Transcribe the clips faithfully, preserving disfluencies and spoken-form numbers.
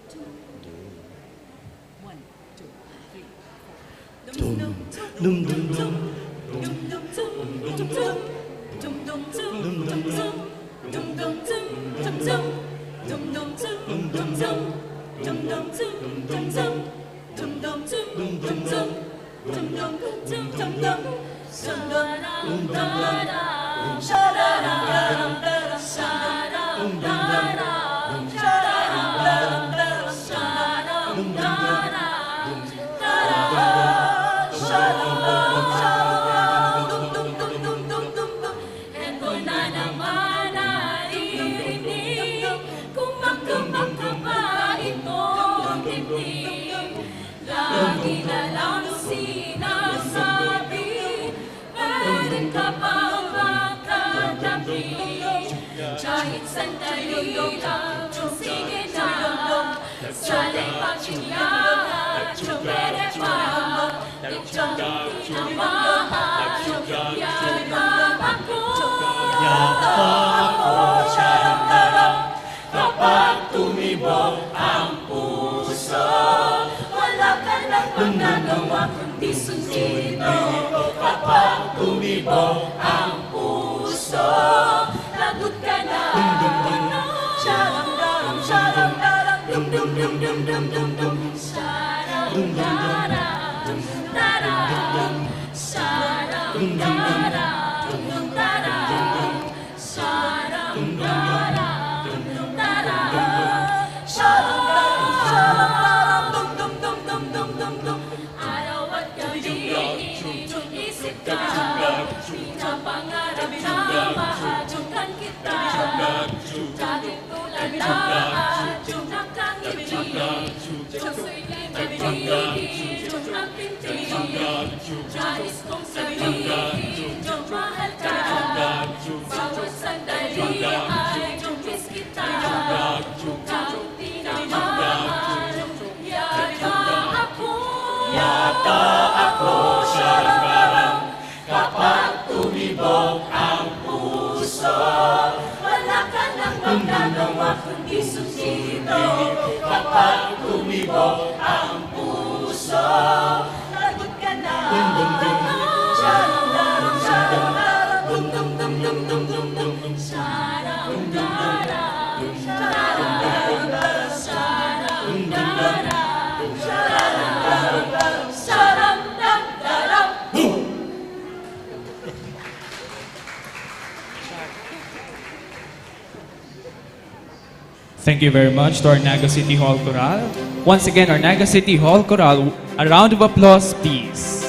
One, two, three, four. Dum, dum, dum, dum, dum. Dum, dum, dum, dum, dum. Dum, dum, dum, dum, dum. Dum, dum, dum, dum, dum. Dum, dum, dum, dum, dum. Dum, dum, dum, dum, dum. Eto na naman naririnig, kumakambak ka pa itong dibdib. Lagi na lang sinasabi, meron ka pang makakapit. Kahit sandali lang, sige na. Sa lipag siya, chupere pa. Ito ang tinamaan, yaya ako. Yaya ako, siya ang daram. Kapag tumibok ang puso, wala ka nang magagawa kundi sundin ito. Kapag tumibok ang puso, lagot ka na. Dum, dum, dum. Charang, darang, charang, darang, dum, dum, dum. Charang, darang, darang. Charang, darang, darang. Sarang, sarang, sarang, sarang, dum, dum, dum, dum. Araw at gabi, iniisip ka. Pinapangarap na mahadyokan kita. Kahit tulad na, nakangiti. Diyos ko'y nagigigit ang pintig. Nais kong sabihin, mahal ka. Bawat sandali ay miss kita. Kung tinamaan, yata ako. Yata ako, siya ang daram. Kapag tumibok ang puso, wala ka nang magagawa kundi sundin ito. Kapag tumibok ang puso, lagot ka na. Dum, dum, dum. Dum, dum, dum, dum, dum, dum. Sarang, sarang, sarang, sarang, sarang, sarang, sarang. Thank you very much to our Naga City Hall Chorale. Once again, our Naga City Hall Chorale, a round of applause, please.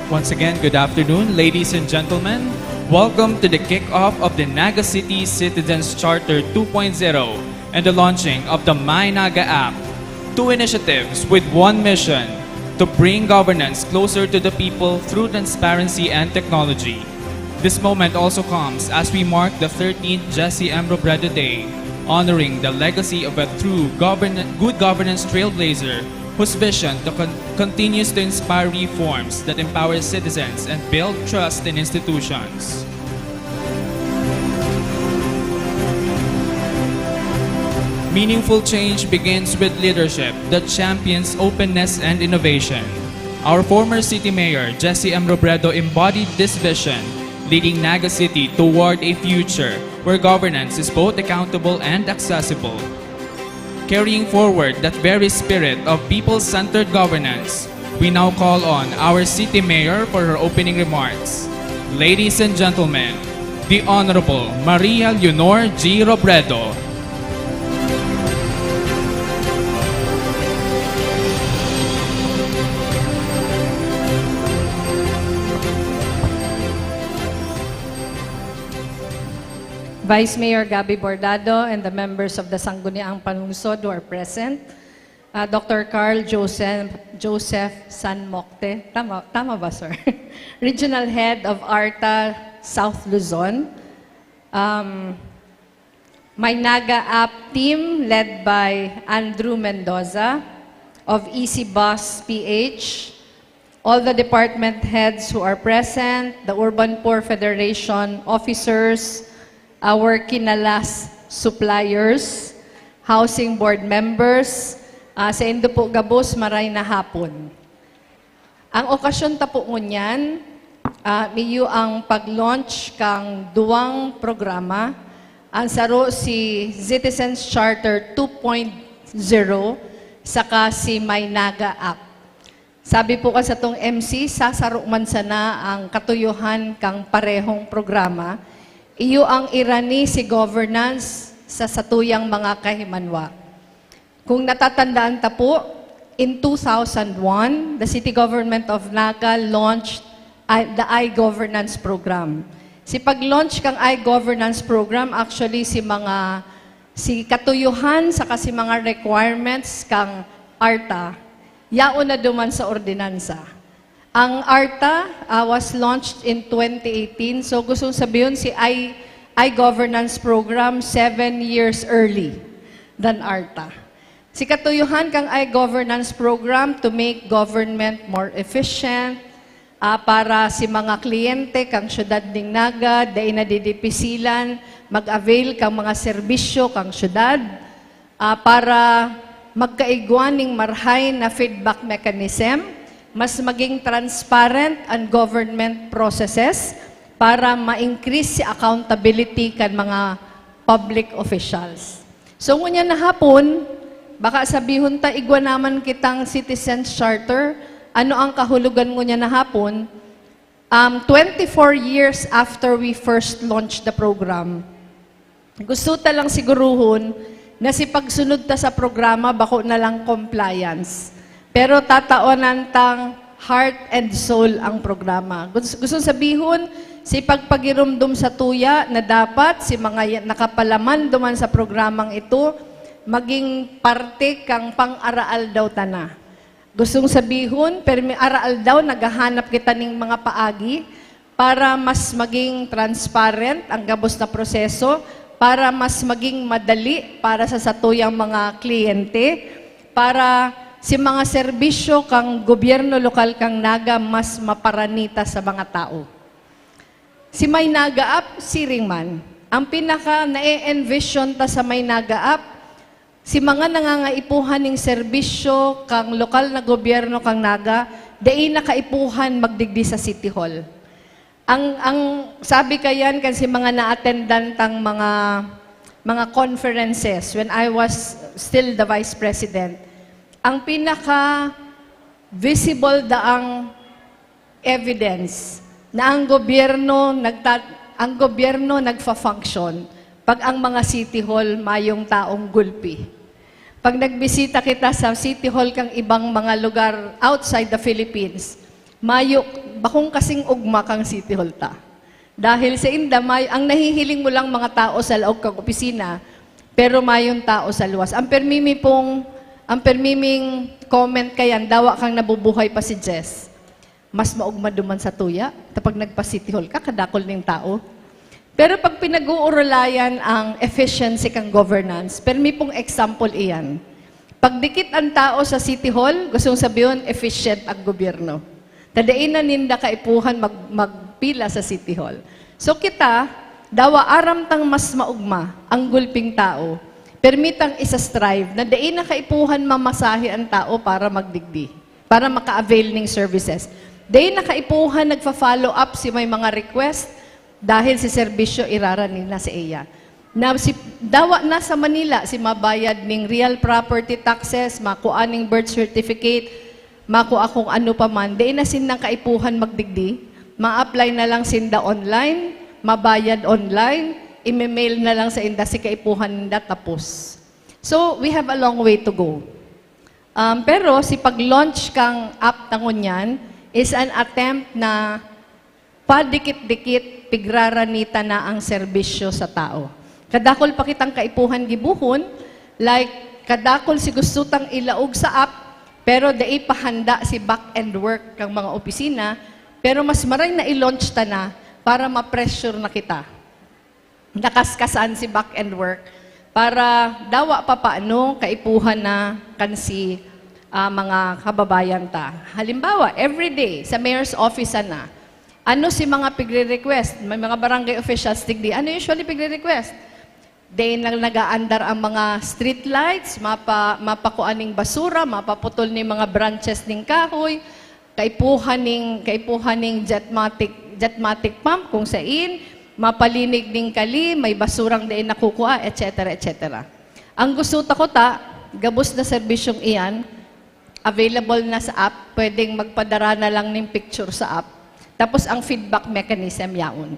Once again, good afternoon, ladies and gentlemen. Welcome to the kick-off of the Naga City Citizens Charter two point zero and the launching of the My Naga app. Two initiatives with one mission: to bring governance closer to the people through transparency and technology. This moment also comes as we mark the thirteenth Jesse M. Robredo Day, honoring the legacy of a true govern- good governance trailblazer whose vision to con- continues to inspire reforms that empower citizens and build trust in institutions. Meaningful change begins with leadership that champions openness and innovation. Our former city mayor, Jesse M. Robredo, embodied this vision, leading Naga City toward a future where governance is both accountable and accessible. Carrying forward that very spirit of people-centered governance, we now call on our city mayor for her opening remarks. Ladies and gentlemen, the Honorable Maria Leonor G. Robredo. Vice Mayor Gabby Bordado and the members of the Sangguniang Panlungsod who are present, uh, Doctor Carl Joseph, Joseph San Mocte, tama, tama ba, sir? Regional Head of ARTA South Luzon, um, my Naga app team led by Andrew Mendoza of Easy Bus P H, all the department heads who are present, the Urban Poor Federation officers, our kinalas suppliers, housing board members, ah, saindo po gabos, maray na hapon. Ang okasyon ta po ngunyan, ah, iyo ang pag-launch kang duwang programa. Ang saro si Citizens Charter two point zero, saka si My Naga App. Sabi po kan satong M C, sasaro man sana ang katuyohan kang parehong programa, iyo ang irani si governance sa satuyang mga kahimanwa. Kung natatandaan ta po, in two thousand one, the City Government of Naga launched, ah, the iGovernance Program. Si pag-launch kang iGovernance Program, actually, si mga, si katuyohan saka si mga requirements kang ARTA, yaon na duman sa ordinansa. Ang ARTA, ah, was launched in twenty eighteen. So, gustong sabihon, si i-, iGovernance Program, seven years early than ARTA. Si katuyohan kang iGovernance Program to make government more efficient, ah, para si mga kliyente kang syudad ning Naga, dai na didipisilan mag-avail kang mga serbisyo kang syudad, ah, para magkaigwa ning marhay na feedback mechanism, mas maging transparent ang government processes para ma-increase si accountability kan mga public officials. So, ngunyan na hapon, baka sabihon ta, igwa naman kitang Citizens Charter. Ano ang kahulogan ngunyan na hapon? Um, twenty-four years after we first launched the program, gusto ta lang siguruhon na si pagsunod ta sa programa bako na lang compliance, pero tataonan tang heart and soul ang programa. Gus-, gusto sabihon, si pagpagiromdom sa tuya na dapat si mga ya-, nakapalaman duman sa programang ito maging parte kang pang-araaldaw ta na. Gustong sabihon, permi araal daw, naghahanap kita ning mga paagi para mas maging transparent ang gabos na proseso, para mas maging madali para sa satuyang mga kliyente, para si mga serbisyo kang gobyerno lokal kang Naga mas maparanita sa mga tao. Si My Naga App, siring man. Ang pinaka na-envision ta sa My Naga App, si mga nangangaipuhan ning serbisyo kang lokal na gobyerno kang Naga, dai na kaipuhan magdigdi sa City Hall. Ang, ang sabi kayan kan si mga naatendan tang mga, mga conferences when I was still the vice president, ang pinaka visible daang evidence na ang gobyerno nagta-, ang gobyerno nagfa-function pag ang mga city hall mayong taong gulpi. Pag nagbisita kita sa city hall kang ibang mga lugar outside the Philippines, mayo, bakong kasing ugma kang city hall ta. Dahil sa inda, may, ang nahihiling mo lang mga tao sa laog kang opisina, pero mayong tao sa luwas. Ang permi mi pong, Ang permiming comment kayan, dawa kang nabubuhay pa si Jess. Mas maugma duman sa tuya, ta pag nagpa-City Hall ka, kadakol ning tao. Pero pag pinag-uurulayan ang efficiency kang governance, permi pong example iyan. Pag dikit ang tao sa City Hall, gustong sabihon, efficient ang gobyerno. Ta dai na ninda kaipuhan mag-, magpila sa City Hall. So kita, dawa aram tang mas maugma ang gulping tao, permitang isa-strive na dai na kaipuhan mamasahe ang tao para magdigdi, para maka-avail ning services. Dai na kaipuhan nagfa-follow up si may mga request dahil si serbisyo irarani na sa iya. Na si, dawa na sa Manila, si mabayad ning real property taxes, makua ning birth certificate, makua kung ano pa man, dai na sindang kaipuhan magdigdi, ma-apply na lang sinda online, mabayad online, ime-mail na lang sa inda si kaipuhan ninda, tapos. So, we have a long way to go. Um, pero si pag-launch kang app na ngunyan is an attempt na padikit-dikit pigrarani ta na ang serbisyo sa tao. Kadakol pa kitang kaipuhan gibohon, like, kadakol si gusto tang ilaog sa app, pero dai pa handa si back-end work kang mga opisina, pero mas maray na i-launch ta na para ma-pressure na kita. Nakaskasan si back-end work para dawa pa paano kaipuhan na kan si, ah, mga kababayan ta. Halimbawa, everyday, sa mayor's office sana, ano si mga pigre-request? May mga barangay officials digdi. Ano usually pigre-request? Dai na nag-aandar ang mga street lights, mapa-, mapakua ning basura, mapaputol ning mga branches ning kahoy, kaipuhan ning, kaipuhan ning Jetmatic, Jetmatic pump kung sain, mapalinig ning kali, may basurang dai nakukua, et cetera, et cetera. Ang gusto ta kuta, gabos na serbisyong iyan, available na sa app, pwedeng magpadara na lang ning picture sa app. Tapos ang feedback mechanism yaon.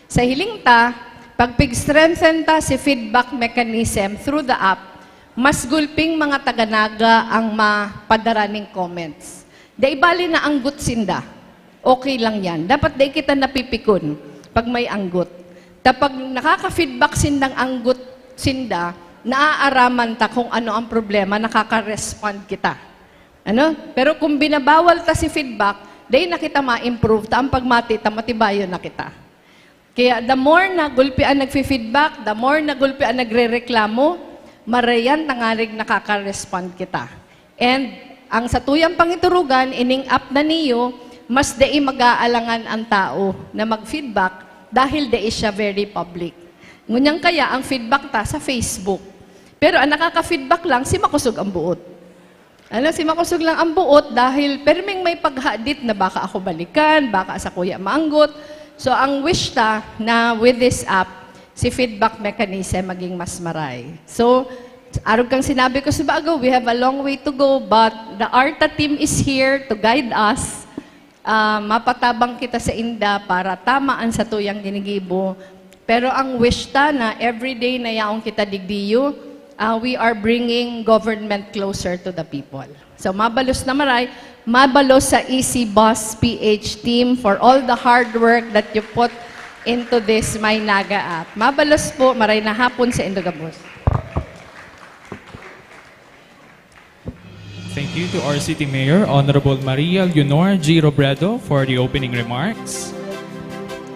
Sa hiling ta, pag pig-strengthen ta si feedback mechanism through the app, mas gulping mga taga-Naga ang mapadara ning comments. Dai bali na anggot sinda. Okay lang yan. Dapat dai kita napipikon pag may anggot. Ta pag nakaka-feedback sindang anggot sinda, naaaraman ta kung ano ang problema, nakaka-respond kita. Ano? Pero kung binabawal ta si feedback, dai na kita ma-improve, ta ang pagmati ta, matibayon na kita. Kaya the more na gulpi an nagfi-feedback, the more na gulpi an nagrereklamo, marayan tangarig nakaka-respond kita. And ang satuyang pangiturugan, ining app na niyo, mas dai mag-aalangan ang tao na mag-feedback dahil dai siya very public. Ngunyan kaya ang feedback ta sa Facebook. Pero ang nakaka-feedback lang, si makosog ang buot. Ano, si makosog lang ang buot dahil perming may paghadit na baka ako balikan, baka sa kuya maanggot. So, ang wish ta na with this app, si feedback mechanism maging mas maray. So, arog kang sinabi ko sa bago, we have a long way to go, but the ARTA team is here to guide us. Ah, mapatabang kita sa inda para tama ang satuyang ginigibo. Pero ang wish ta na everyday na yaon kita digdiyo, ah, we are bringing government closer to the people. So, mabalos na maray, mabalos sa Easy Boss P H team for all the hard work that you put into this My Naga app. Mabalos po, maray na hapon sa indo gabos. Thank you to our City Mayor, Honorable Maria Leonor G. Robredo, for the opening remarks.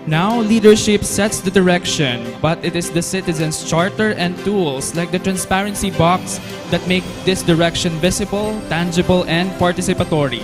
Now, leadership sets the direction, but it is the citizens' charter and tools like the transparency box that make this direction visible, tangible, and participatory.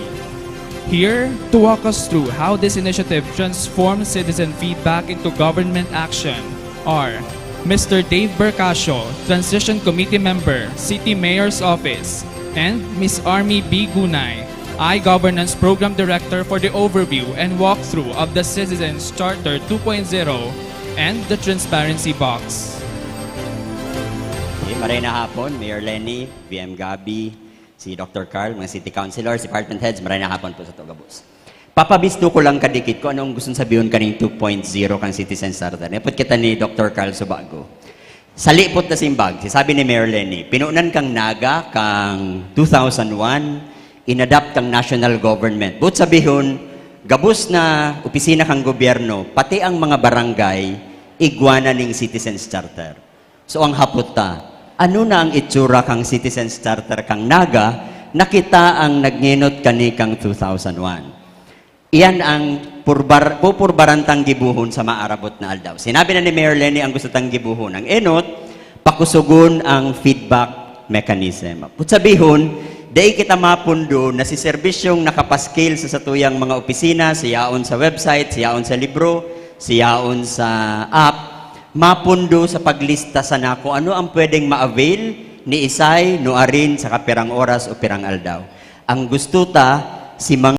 Here to walk us through how this initiative transforms citizen feedback into government action are Mister Dave Bercasio, Transition Committee Member, City Mayor's Office, and Miss Army B. Gunay, I-Governance Program Director, for the overview and walkthrough of the Citizens Charter two point zero and the Transparency Box. Okay, maray na hapon, Mayor Leni, V M Gabby, si Doctor Carl, mga city councilors, department heads, maray na hapon po sa Tugabos. Papabisto ko lang kadikit kung anong gustong sabihon kaning two point zero kan Citizen Charter. Napot kita ni Doctor Carl Subago. Sa lipot na simbag, si sabi ni Mayor Leni, pinunan kang Naga kang two thousand one, inadapt kang national government. But sabihon, gabos na opisina kang gobyerno, pati ang mga barangay, igwa na ning Citizens Charter. So ang hapot ta, Ano na ang itsura kang Citizens Charter kang Naga na kita ang nagngenot kani kang two thousand one? Iyan ang purbar-, pupurbaran tang gibohon sa maarabot na aldaw. Sinabi na ni Mayor Leni ang gusto tang gibohon. Ang enot, pakusugon ang feedback mechanism. Put sabihon, dai kita mapundo na si serbisyong nakapaskil sa satuyang mga opisina, siyaon sa website, siyaon sa libro, siyaon sa app, mapundo sa paglista sana kung ano ang pwedeng ma-avail ni isay, nuarin, sa kapirang oras o pirang aldaw. Ang gusto ta, si mga